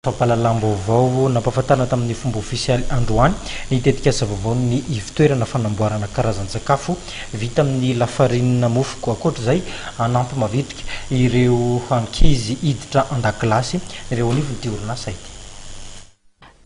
Fampahalalam-baovao nampahafantarina tamin'ny fomba ofisialy androany ny tetikasa vaovaon'ny ivon-toerana fanamboarana karazan-tsakafo vita amin'ny lafarinina mofoko. Ankoatra izay, hanampy mavitrika ireo ankizy hiditra an-dakilasy ireo anivon'ity orinasa ity.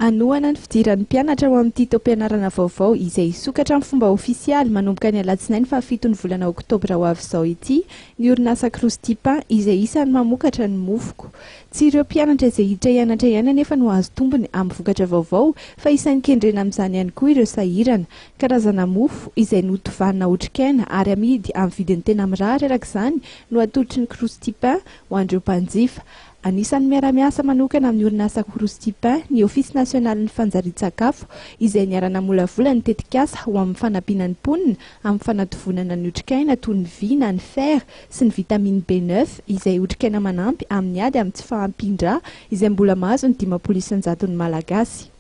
Hanohana ny fidiran'ny mpianatra ho amin'ity taom-pianarana vaovao izay hisokatra amin'ny fomba ofisialy manomboka ny alatsinainy fahafiton'ny volana oktobra ho avy izao ity ny orinasa Krusty Pain izay isan'ny mamokatra ny mofoko. Tsy ireo mpianatra izay hiditra hianatra ihany anefa no hahazo tombony amin'ny vokatra vaovao fa isan'ny kendrena amin'izany ihany koa ireo sahirana. Karazana mofo izay notovanina otrikaina ary amidy amin'ny vidiny tena mirary araka izany no atolotry ny Krusty Pain ho an'ireo mpanjifa. Anisan'ny miara-miasa manokana amin'ny orinasa Krusty Pain ny Ofisy nasionalin'ny fanjarian-tsakafo izay niara-namolavola ny tetikasa ho amin'ny fanampiana ny mponina amin'ny fanatovonana ny otrikaina toy ny vy na ny fer sy ny vitamine B neuf izay otrikaina manampy amin'ny ady amin'ny tsy fahampian-drà izay mbola mahazo ny 50%-n'ny Malagasy.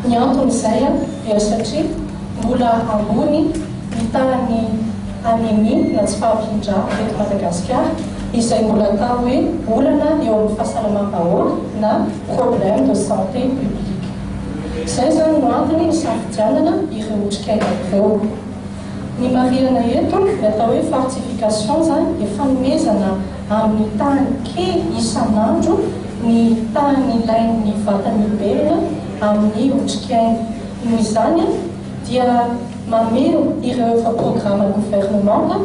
Ny anton'izay dia satria mbola ambony ny tahan'ny anémie na tsy fahampian-drà eto Madagasikara izay mbola atao hoe olana eo amin'ny fahasalamam-bahoaka na problème de santé publique. Izay izany no antony nisafidianana ireo otrikaina ireo. Ny marihana eto, ny atao hoe fortification izany dia fanomezana amin'ny tahany kely isan'andro ny tahany ilain'ny vatan'olombelona amin'ny otrikaina. Noho izany dia mameno ireo efa programa governemanta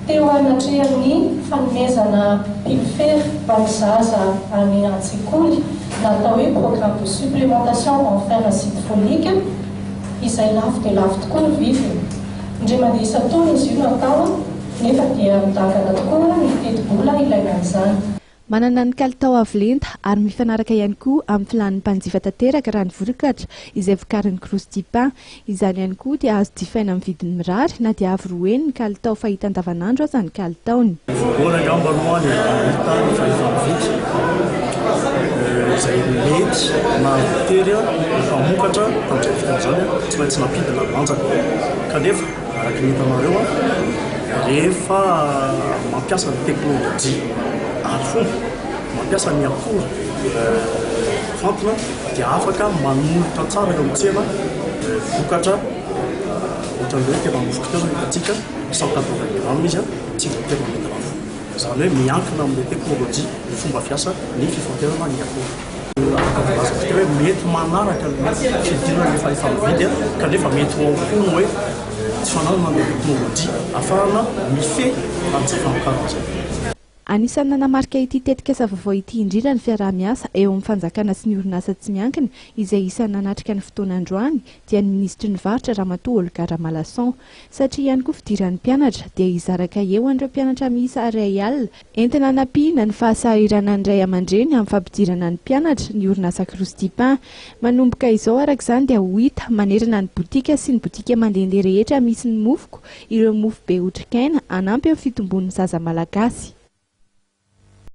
teo anatrehan'ny fanomezana pile-fer ho an'ny zaza any an-tsekoly na atao hoe programme de supplémentation en fer acide folique, izay lafo dia lafo tokoa ny vidiny. Indray mandeha isan-taona izy io no atao, nefa dia midangana tokoa ny tetibola ilaina an'izany. Manana ny kalitao avo lenta ary mifanaraka ihany koa amin'ny filàn'ny mpanjifa tanteraka raha ny vokatra izay vokarin'ny Krusty Pain. Izany ihany koa dia azo jifaina amin'ny vidiny mirary na dia avo roa heny ny kalitao fahita andavanandro aza ny kalitaony. Voalohany angamba aloha ny hita ny fahefa-mividy izay mety na voatery ny mpamokatra tamin'izay fotoana izany tsy maintsy nampidina ny lanjany. Kanefa araka ny hitanareo rehefa mampiasa ny teknolojia arifomba, mampiasa ny akora fantina dia afaka manolotra tsara eo amin'ny tsena vokatra ohatran'ny hoe tena mofo teo izao hitantsika 180 grammes izy. Tsy voatery mety lafo. Izany hoe miankina amin'ilay teknolojia, ny fomba fiasa, ny fifantenana ny akora. Araka ny voalazako teo hoe mety manaraka ny fidirana efa efa mividy kanefa mety ho ao koa ny hoe tsy fananana an'ilay teknolojia ahafahana mifehy an'izay famokarana izay. Anisan'ny nanamarika ity tetikasa vaovao ity indrindra ny fiaraha-miasa eo amin'ny fanjakana sy ny orinasa tsy miankina izay isan'ny nanatrika ny fotoana androany dia ny minisitry ny varotra Ramatoa Olga Ramalason. Satria ihany koa fidiran'ny mpianatra dia hizara kahie ho an'ireo mpianatra miisa 1000 entina hanampiana ny fahasahiranan'ny ray aman-dreny amin'ny fampidirana ny mpianatra ny orinasa Krusty Pain. Manomboka izao araka izany dia ho hita manerana ny botika sy ny botika mandehandeha rehetra misy ny mofoko ireo mofo be otrikaina hanampy amin'ny fitombon'ny zaza malagasy.